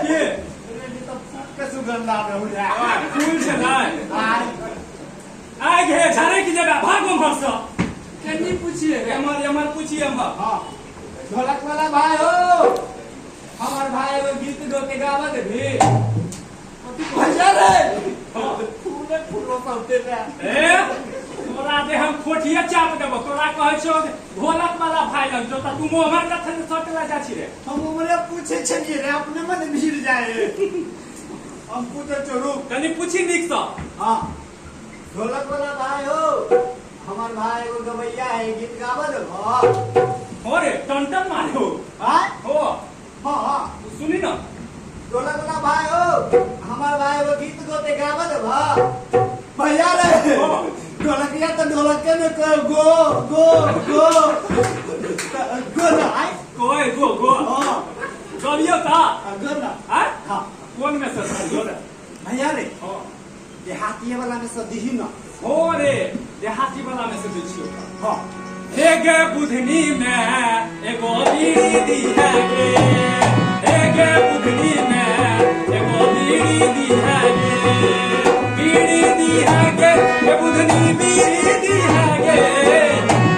के? रे ई तऽ फूक के सुगंध आबै हो रे। फूल छै ने। आय। आइ घे झाड़े की जेबे, भाग उम्हर से। कनी पूछिए रे। एम्हर एम्हर पूछी एम्हर। हाँ, ढोलक वाला भाई हो, हमार भाई एगो गीत गो के गावा देबी? भैया रे, फूले फूलो सबते रे। ए तोरा जे हम खोटिए चाप देबो। तोरा कहै छियौ जे ढोलक वाला भाई लग जो, तऽ तू उम्हर कथन सटला जा छी रे? हम उमरे पूछे छलिए रे, अपने मन भीड़ जाए। हम पूछे छो, रुक। कनी पूछी नीक सँ। हाँ, ढोलक वाला भाई हो, हमार भाई एगो गवैया है, गीत गावा देबो? हो रे, टन टन मारे हो। आय। हो। हाँ हाँ। सुनी ना। ढोलक वाला भाई हो, हमार भाई एगो गीत गोते गावा देबो? भैया रे, ढोलकिया तो ढोलक के में कहो गो गो गो गो ना। आय। कोई गो गो। हाँ। गबियो ता। हाँ, गो ना। आय। हाँ। कोन में से सुनियो रे? भैया रे, हाँ। देहाती वाला में से दीही ना। हो रे, देहाती वाला में से दै छियौ। हाँ। हे गे बुधनी में एगो बीड़ी दी है गे, हे गे बुधनी में एगो बीड़ी दी है गे, बीड़ी दी है गे, हे बुधनी बीड़ी दी है गे,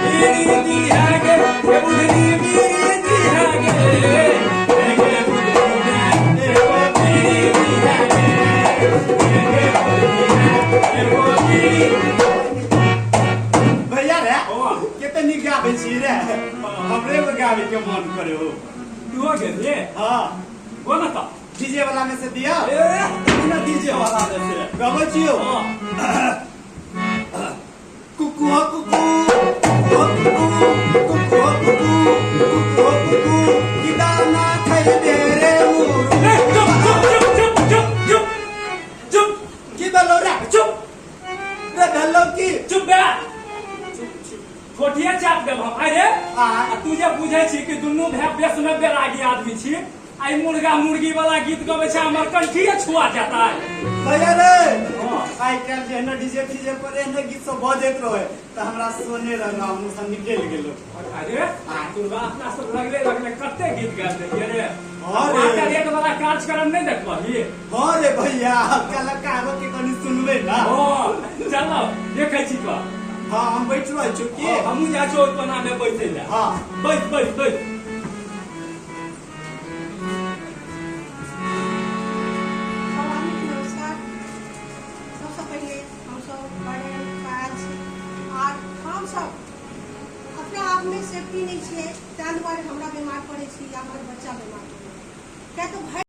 बीड़ी दी है गे, हे बुधनी बीड़ी दी है गे, हे गे बुधनी में एगो बीड़ी दी है गे, हे गे बुधनी में एगो बीड़ी। भैया रे, हाँ। कते नीक गाबै छी रे, हमरे को गाबै के मन करे हो। तू हो गेल रे? हाँ। गो ना तऽ। डीजे वाला में से दिया। ए ना, डीजे वाला में से गाबै छियौ। हाँ। कुकु हो कुकु, कुकु हो कुकु, कुकु हो कुकु, कुकु हो कुकु, की दाना खैबे रे मुरु। ए, चुप चुप चुप चुप चुप चुप चुप। की भेलौ रे? चुप। रे भेलौ की? चुप बे, ठोठिए चाप देब हम। अरे आ। आ तू जे बुझै छी कि दुनू भाय बेस में बेरागी आदमी छी, आई मुर्गा मुर्गी वाला गीत गबै छै, हमर कंठिए छुआ जाता है। भैया रे, हाँ। आइ काल्हि जे एहने डीजे फीजे पर एहने गीत सब बजैत रहे तऽ हमरा सोने रहना मुँह से निकलि गेलो। अरे दुर्गा, अपना सब लगले लगले कते गीत गाबि देलियै रे। हाँ रे। वाटर रेट वाला कार्यक्रम नहि देखबही? हाँ रे भैया, कलाकारो के कनि सुनबै ना। हाँ, चलो देखै छी कऽ। हाँ, हम बैठ रहल छी की। हमहूँ जाइ छी ओहि कोना मे बैसै लए। हाँ। बैस बैस बैस। सब आदमीके नमस्कार। सबसँ पहिले हमसब पढ़ल काज आर हमसब अपना आपमे सेफ्टी नहि छियै, ताहि दुआरे हमरा बीमार पड़ै छी या हमर बच्चा बीमार पड़ै, किया तऽ भरि